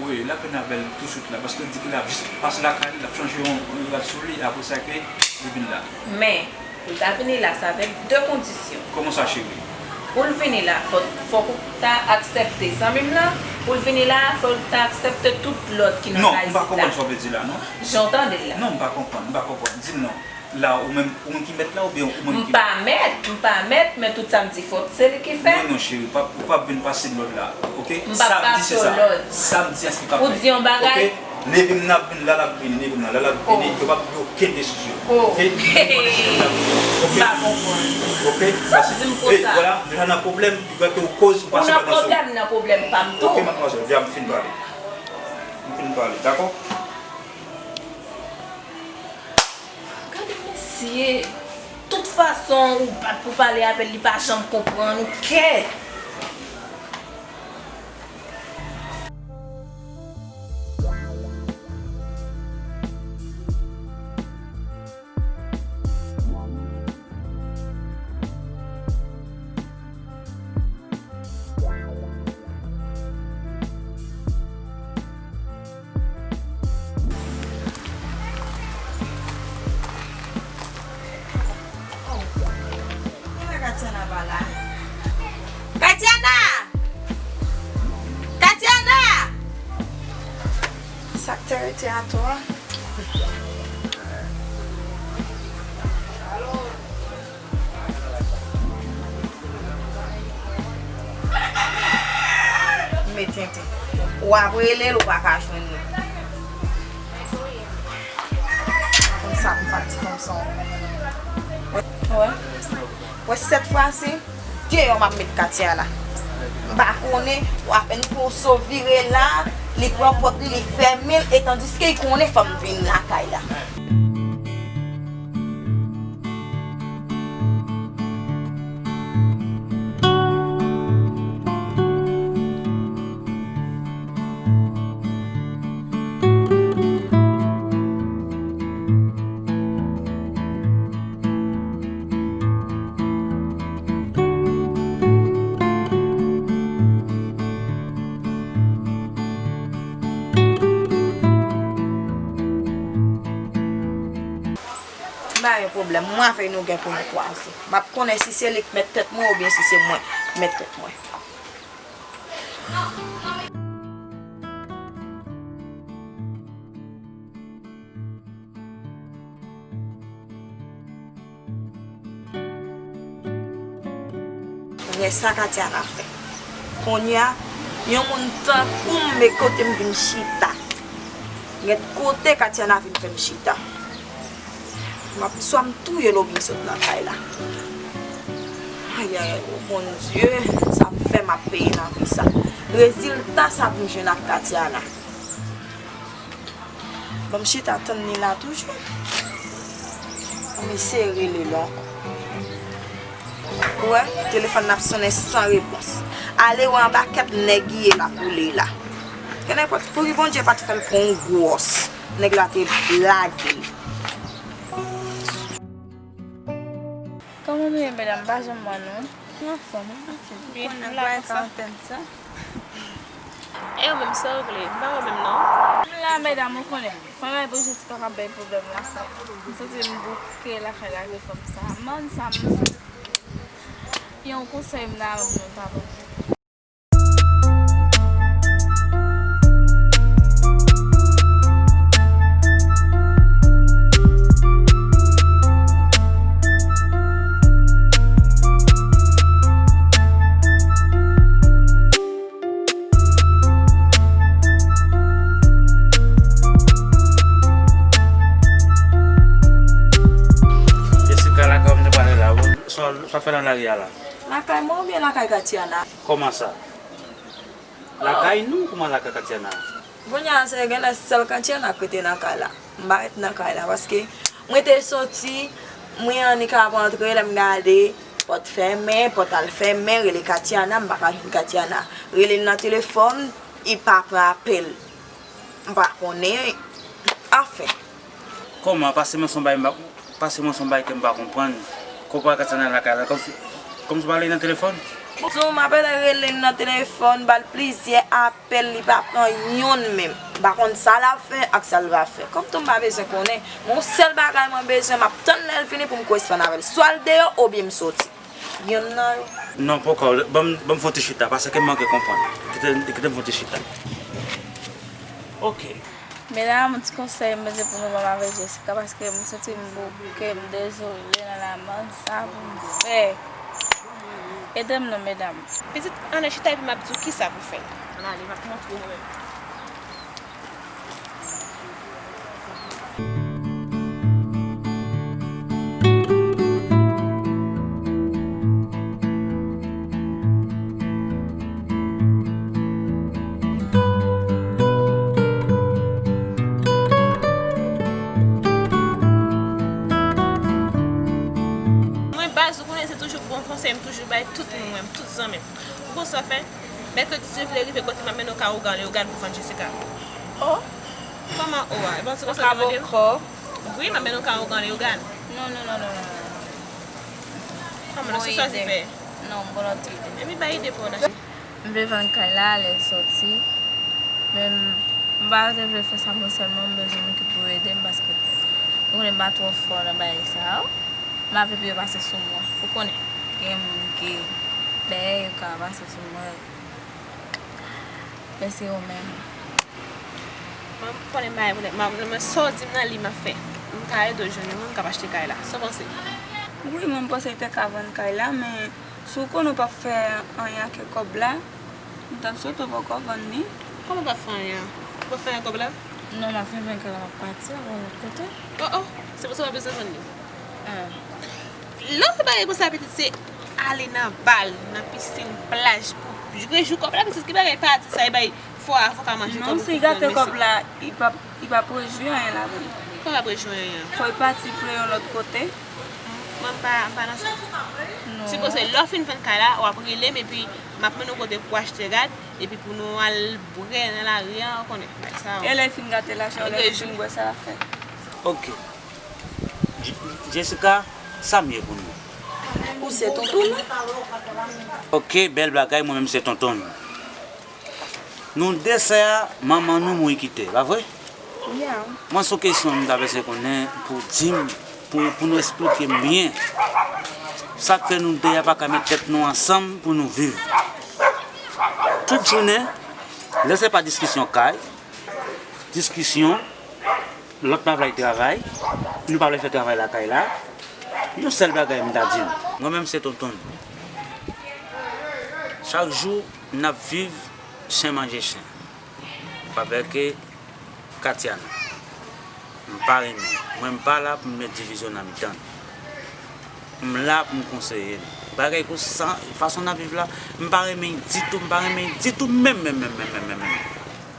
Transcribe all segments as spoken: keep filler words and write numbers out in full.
Wi, l ap vin avè l touswit la, paske l di ke l ap jis pase lakay li, l ap chanje yon, yon rad sou li, apre sa ke li vin la. Men, pou l ta vini la, se avèk de kondisyon. Kòman sa, cheri? Pou l vini la, fò, fòk ou ta aksepte, zanmi m nan, pou l vini la, fò l ta aksepte tout lòd ki nan kay isit la. Non, m pa konprann sa w vle di la, non. Jan w tande l la. Non, m pa konprann, m pa konprann. Di m non. La, ou menm, ou menm ki mèt la, oubyen ou menm ki... M pa mèt, m pa mèt, men tout sa m di fòk se li ki fè. Non, non, cheri, ou p ap, ou p ap vin pase lòd la, oke? M p ap pase w lòd. Sa m di, se sa. Sa m di a, se li k ap fèt. Ou di yon bagay. Oke? Neve m nan ap vin, la l ap vini, neve m nan, la l ap vini, yo p ap gen okenn desizyon. Oke? M pa konprann. Oke? Sa w di m konsa? Vwala, deja nan pwoblèm, li kwè ke ou koz, ou pase pa nan sou. Ou nan pwoblèm, nan pwoblèm pa m tou. Oke, madmwazèl, vya m fin pale. M fin pale, dakò? Gade mesye, tout fason ou bat pou pale avè l, li pa janm konprann ou, kè. Katiana pa la. Katiana! Katiana! Sa k te rete atò a? M met tenten. W ap rele l, ou pa ka jwenn li. Konn sa m fati konsa. Wè. Wè, sèt fwa se deyò m ap met Katiana. M pa konnen, w apèn fè yon so vire la, li pran pòt li, li fèmen l, e tandiske li konnen fò m vin lakay la. M pa gen pwoblèm. Mwen avè nou gen pou nou kwaze. M ap konnen si se li k mèt tèt mwen oubyen si se mwen k mèt tèt mwen. Rès sa Katiana fè. Kounye a, yon moun tankou m, men kote m vin chita. Gèt kote Katiana vin fè m chita. M ap, swa m touye l oubyen m sot nan kay la. Ayayay, o Bondye, sa m fè m ap peye nan vi sa. Rezilta sa pou m jwenn ak Katiana. Bon, m chita tann li la toujou. Bon, m eseye rele l ankò. Ou wè, telefòn nan ap sonnen san repons. Ale wè anba kèt nèg li ye la pou li la. Gen nenpòt, pouri Bondye pa t fè l pran yon gwòs. Nèg la te lage l. Kòman nou ye, medam? M pa janm wè nou. Nou anfòm, wi, pitit. Ou konn nèg bay karantèn sa. E ou menm, sa w regle? M pa wè menm, non. M la, medam, ou konnen. Fanm Ayiti pa ka bay pwoblèm la sa. M santi m bouke lakay la avèk fanm sa. Mann sa, m yon konsèy m ta ban nou, ta ban nou. Katiana la? Lakay mwen oubyen lakay Katiana? Kòman sa? Lakay nou? Kòman lakay Katiana? Kounye a se genlè sèl Katiana k rete nan kay la. M pa ret nan kay la paske mwen te soti, mwen annik ap antre, lè m gade pòt fèmen, pòt al fèmen, rele Katiana, m pa ka jwenn Katiana. Rele l nan telefòn, li pa pran apèl. M pa konnen, anfen. Kòman? Pase mwen se yon bagay m pa, pase mwen se yon bagay ke m pa konprann. Kòman Katiana lakay la? Kòm, kòm si w pa rele nan telefòn? Tou m ap rele l nan telefòn, ba l plizyè apèl, li pa pran yonn menm. M pa konn sa l ap fè ak sa l va fè. Kòm tou m pa bezwen konnen, men yon sèl bagay mwen bezwen, m ap tann lè l vini pou m koresponn avè l. Swa l deyò oubyen m soti. Yonn nan yo. Non, poko. Ban m, ban m fè yon ti chita, paske m manke konprann. Kite, kite m fè yon ti chita. Ok. Medam, yon ti konsèy m bezwen pou nou ban m avèk Jessica, paske m santi m bouke, m dezole nan lamann, sa pou m fè? Ede m non, medam. Pitit, ann al chita epi m ap di w kisa pou fè. Ann ale, m ap montre w mwen menm. Mwen baz, ou konnen se toujou bon konsèy m toujou bay tout moun mwen, tout zanmi m. Ou konn sa fè? Mèkredi, si Dieu vle, rive kote m ap mennen w ka ougan, Leyogàn pou vann Jessica. Oh! Kòman oh a? E pa ti konsèy m te mande w? Wi, m ap mennen w ka ougan, Leyogàn. Non, non, non, non, non, non. Kòman, non, se sa w te fè? Non, m gon lòt ide. Epi bay ide pa w la. M vle vann kay la, lè l sòti. Men m, m pa te vle fè sa mwen sèlman, m bezwen moun ki pou ede m paske ou konnen m pa twò fò nan bagay sa yo. M pa vle pou yo pase sou mwen. Ou konnen, gen moun ki dèyè yo ka pase sou mwen. Men se ou menm. Mwen konnen m pa gen pwoblèm. Mwen, mwen, sa w di m nan li m ap fè. M ka ede w jwenn yon moun k ap achte kay la. Sa w panse? Wi, mwen, m panse li te ka vann kay la, men si w konnen w p ap fè anyen ak kòb la, m t ap swete w poko vann li. Kòman w p ap fè anyen? Ou p ap fè anyen ak kòb la? Non, m ap fin vann kay la, m ap pati, m ap al yon lòt kote. Oh, oh, se pou sa w pa bezwen vann li. Ah. Lòt bagay pou sa pitit se ale nan bal, nan pisin, plaj, pou rejwi kòb la, pitit ki bagay pati sa, e bay fò avoka manje kòb ou pou pran, mesye. Non, si gate kòb la, li p ap, li p ap rejwi anyen ladan l. Kòman l ap rejwi anyen? Fò l pati pou l yon lòt kote. Mwen m pa, m pa nan sa. Non. Sipoze lè w fin vann kay la, w ap rele m epi m ap mennen w kote pou achte rad, epi pou nou al bwè nan lari a, ou konnen, bagay sa yo. E lè l fin gate lajan, lè l fin bwè, sa l ap fè? Ok. J-, Jessica, sa m ye pou nou? Ou se tonton nou? Ok, bèl bagay, mwen menm se tonton nou. Nou de sè a, manman nou mouri kite, pa vre? Yeah. Mwen se yon kesyon m ta bezwen konnen pou di m, pou, pou nou esplike m byen. Sa k fè nou de a pa ka met tèt nou ansanm pou nou viv. Tout jounen, lè se pa diskisyon kay, diskisyon, lòt pa vle travay, nou pa vle fè travay lakay la. Yon sèl bagay m ta di nou. Mwen menm se tonton nou. Chak jou n ap viv chen manje chen. Avèk Katiana. M pa renmen. Mwen m pa la pou m met divizyon nan mitan nou. M la pou m konseye nou. Bagay konsa, fason n ap viv la, m pa renmen ditou, m pa renmen ditou menm, menm, menm, menm, menm, menm.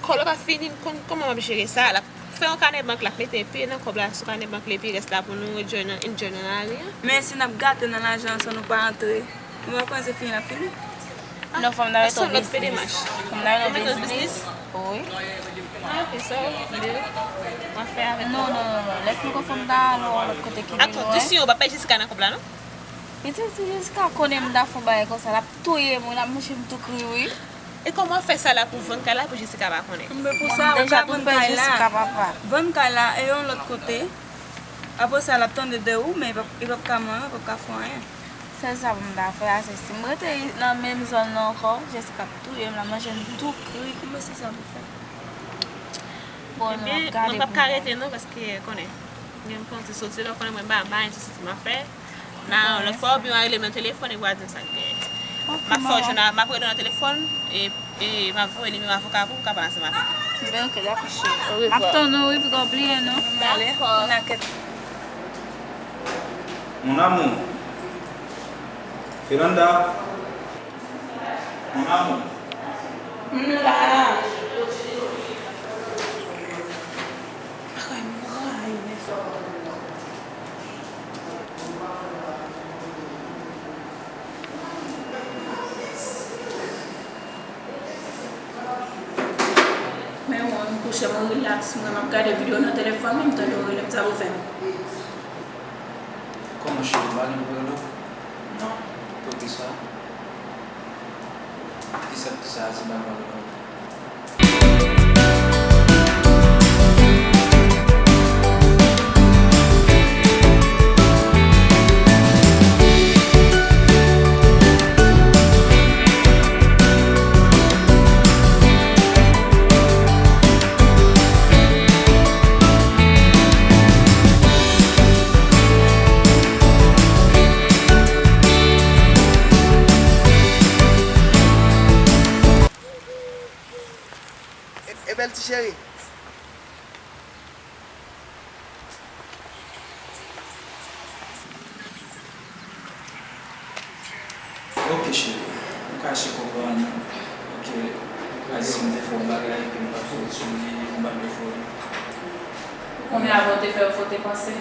Kòb la pa fini, m konn kòman m ap jere sa. L ap fè yon kanè bank, l ap mete pye nan kòb la sou kanè bank la, epi rès la pou nou enjoy nan, enjoy nan lari a. Men si n ap gate nan lajan an san nou pa antre, nou pa konnen se fini l ap fini? Non, fò m ta mete yon biznis. Fò m ta mete yon biznis? Wi. Ah, ok, so, w ap fè avèk... Non, non, non, non. Lè fin konsa m ta al yon lòt kote ki pi lwen. Atò, di si w pa bay Jessica nan kòb la, non? Pitit, si Jessica konnen m ta fè yon bagay konsa, l ap touye m, wi, l ap manje m tou kri, wi. E kòman w fè sa la pou vann kay la pou Jessica pa konnen? Men pou sa, ou ka vann kay la. Vann kay la e yon lòt kote. Apre sa, l ap tande de ou, men li p ap, li p ap ka manyen, li p ap ka fè anyen. Sèl sa pou m ta fè a, se si m rete nan menm zòn nan ankò, Jessica ap touye m, l ap manje m tou kri. Men se sa pou fè. Bon, nou ap gade pou mwen. Ebyen, mwen p ap ka rete non, paske, konnen, gen m fè yon ti soti la, konnen mwen m pa, m pa gen ti soti m ap fè. Nan yon lòt fwa, oubyen w a rele m nan telefòn epi w a di m sa k genyen. M ap fè w jwenn, m ap rele w nan telefòn, e, e m ap voye nimewo avoka pou w, pou w ka pale ansanm avè l. Ben, ok, dakò, cheri. M ap tann ou, wi, pou w pa bliye, non. Dakò. Mon amour. Fernanda, mon amour. M la. Ay, mwen. Men mwen, m kouche, mwen rilaks, mwen, m ap gade videyo nan telefòn mwen, m tande w rele m, sa pou fè m? Kòman cheri, m pa gen pou rele w? Non. Poukisa? Kisa, kisa a di m pa gen pou rele w? E, e bèl ti cheri. Ok, cheri. M ka eseye konprann. Ok. Ou ka di si m te fè yon bagay ke m pa t fè sou li, m pa t fè li. Ou konnen avan w te fè l, fò w te panse.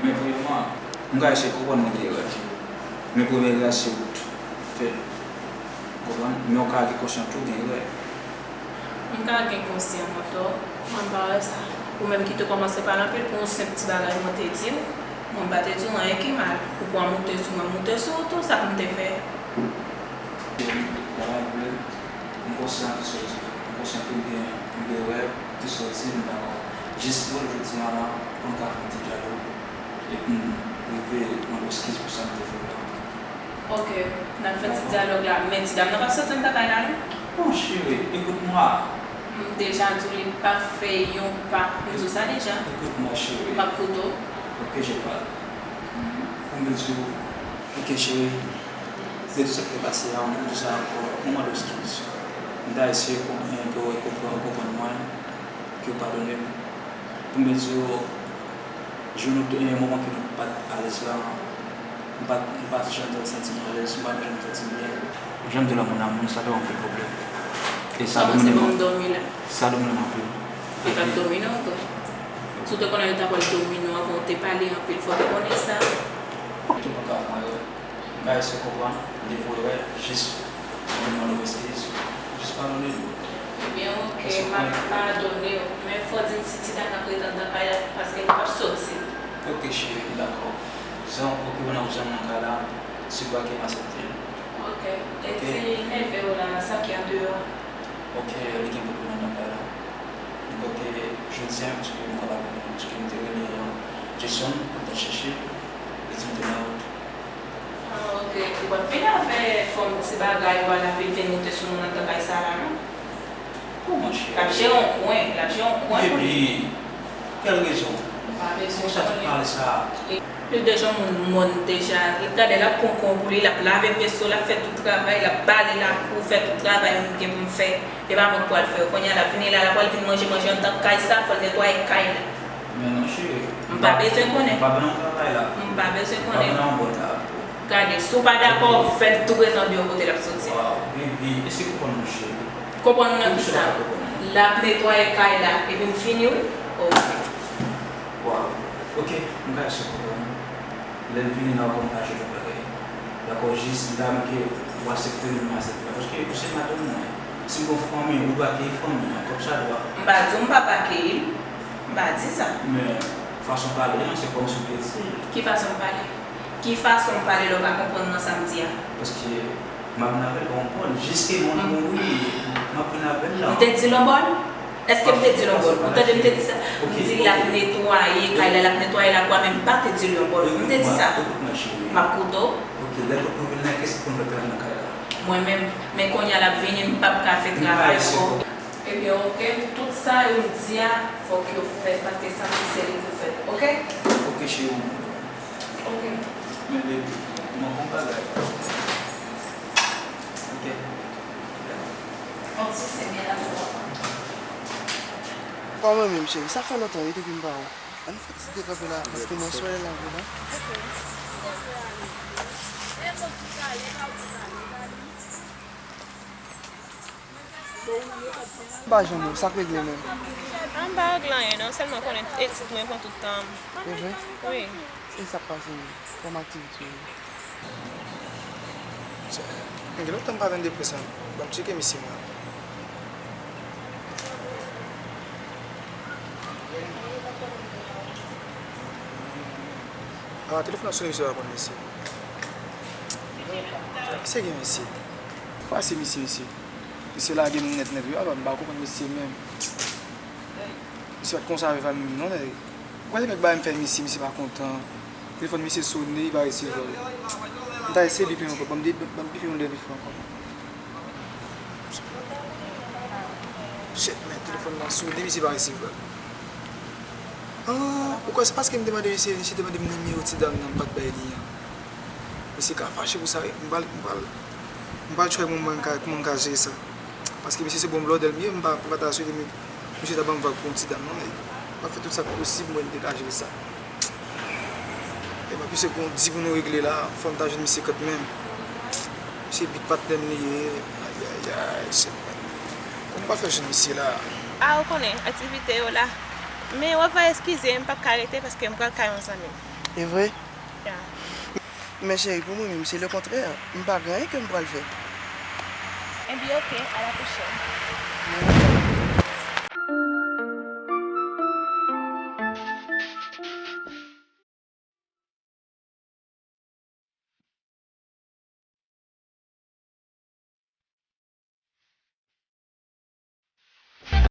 Men premyèman, m ka eseye konprann mwen gen erè. Men premye erè se ou t fè l. Ou konprann? Men w ka gen konsyan tou gen erè. M ka gen konsyan mwen tò, mwen pa wè sa. Ou menm ki te kòmanse pale anpil pou yon senp ti bagay mwen te di w, mwen pa te di w anyen ki mal. Ou pran moute sou mwen, moute sou ou tou, sa k m te fè? M konsyan ki sòti, m konsyan ke m gen, m gen erè ki sòti, m dakò. Jis jodi a la, pou n ka fè yon ti dyalòg, e pou m rive mande w eskiz pou sa m te fè w la. Ok, n ap fè ti dyalòg la. Men ti dam nan p ap soti anndan kay la non. Bon, cheri, écoute-moi. M deja di w li p ap fè yon pa. M di w sa deja. Écoute-moi, cheri. M ap koute w. Ok, je parle. Pou m di w, ok, cheri, de tout sa ki te pase a, m di w sa ankò, mwen mande w eskiz. M ta eseye konprann, ke w konprann, konprann mwen, ke w padone m. Pou m di w, jou nou te, moman ke nou pa t alèz la, m pa t, m pa t janm santi m alèz, m pa t janm santi m byen. Jan m di w la, mon amour, sa te yon anpil pwoblèm. E sa domine m, sa domine m anpil. Li pa t domine w vre. Si w te konnen li ta pral domine w avan w te pale anpil, fò w te konnen sa. Ou tou pa ka fè yon erè. M ka eseye konprann, m te fè erè, jis mwen mande w eskiz, jis padone m. Ebyen, ok, m ap padone w, men fò w di m si ti dam nan ap rete anndan kay la, paske li p ap soti. Ok, cheri, m dakò. Jan, ok, pandan w janm nan kay la, sibake m aksepte l. Ok, e ti neve w la, sa ki andeyò a? Ok, li gen pou l vin anndan kay la. Nenpòt jodi a, paske nou kapab vini, paske m te rele Jason pou l t al chèche l, li di m te nan wout. Ah, ok. Ou p ap vin avè fòm ti bagay ou a la, pou l vin moute sou moun anndan kay sa a la, non? Kòman, cheri? L ap jere yon kwen, l ap jere yon kwen pou li. Epi, kèl rezon? Ou pa bezwen konnen. Konsa tout pale sa a. Li deja yon moun mòn deja. Gade, l ap pran kwen pou li, l ap lave veso, l ap fè tout travay, l ap bale lakou, fè tout travay m gen pou m fè. E pa mwen k pral fè yo. Kounye a l ap vini la, l ap pral vin manje, manje anndan kay sa, fò l netwaye kay la. Men non, cheri. M pa bezwen konnen. M pa nan travay la. M pa bezwen konnen. M pa nan yon bòt la. Gade, si w pa dakò, fè l tou ret andeyò kote l ap soti. Waw, baby, eseye konprann mwen, cheri. Konprann ou nan kisa? L ap netwaye kay la, epi m fini, wi. Ok. Waw. Ok, m ka eseye konprann. Lè l vini la, ou konn pa jwenn yon bagay. Dakò, jis m ta renmen ke ou aksepte l, m aksepte l. Paske ou se madanm mwen. Si m gon fanmi, ou dwe akeyi fanmi an, kòmsadwa. M pa di w m p ap akeyi l. M pa di sa. Men, fason pale an, se kòmsi ou te di l. Ki fason m pale? Ki fason m pale lè w pa konprann nan sa m di a? Paske m ap vin avè l pa yon pòl. Jiske mwen mouri, m ap vin avè l la. M te di l yon bòl? Èske m te di l yon bòl? Ou tande m te di sa? M di l ap netwaye kay la, l ap netwaye lakou a, men m pa te di l yon bòl. M te di sa? M ap koute w. Ok, lè kote nou vin la, kiyès ki konn fè travay nan kay la? Mwen menm. Men kounye a l ap vini, m p ap ka fè travay ankò. Ebyen, ok, tout sa yo di a, fòk yo fèt, paske sa ki sèvi pou fèt, ok? Ok, cheri, mwen. Ok. Men, baby, mwen gon bagay. Ok. Yon ti sen byen la, papa. Pa mwen menm, cheri, sa fè lontan, wi, depi m pa wè w. Ann fè ti dekanpe la, paske mwen sou lè la, vre la. M pa janm wè w, sa k regle menm? A, m pa regle anyen non, sèlman konnen etid mwen pran tout tan m. E vre? Wi. E sa k pase menm? Kòman aktivite w ye? Sa, gen lontan m pa tann de prè sa. Ban m tcheke mesye m nan. A, telefòn ap sone, mesye pa reponn mesye. Sa mesye gen mesye? Pase mesye, mesye. Misye lage m nèt nèt wi, apa m pa konprann misye menm. Misye pa t konsa avè fanmi m non, nèg. Ou kwè se kèk bagay m fè misye, misye pa kontan. Telefòn misye sone, li pa resevwa l. M ta eseye bipe ankò, ban m de, ban m bipe yon dènye fwa ankò. Shit, men telefòn nan sone, misye pa resevwa l. Ah, ou kwè se paske m te mande misye, misye te mande m nimewo ti dam nan, m pa t bay li an. Misye ka fache pou sa, m pral, m pral, m pral try mwen, mwen ka, kòman m ka jere sa. Paske misye se bon blòdè l m ye, m pa, m pa ta swete mi-, misye ta ban m vag pou yon ti dam non, nèg. M ap fè tout sa k posib mwen m te ka jere sa. E mwen, misye gon di pou nou regle la, fò m ta jwenn misye kant menm. Misye bit patnè m li ye, ayayay, shit, man. Kòman m pral fè jwenn misye la? A, ou konnen, aktivite yo la. Men w ap va eskize, m p ap ka rete paske m pral kay yon zanmi m. E vre? Ya. Men cheri, pou mwen menm, se lekontrè. M pa gen anyen ke m pral fè. Ebyen, oke, a la pwochèn.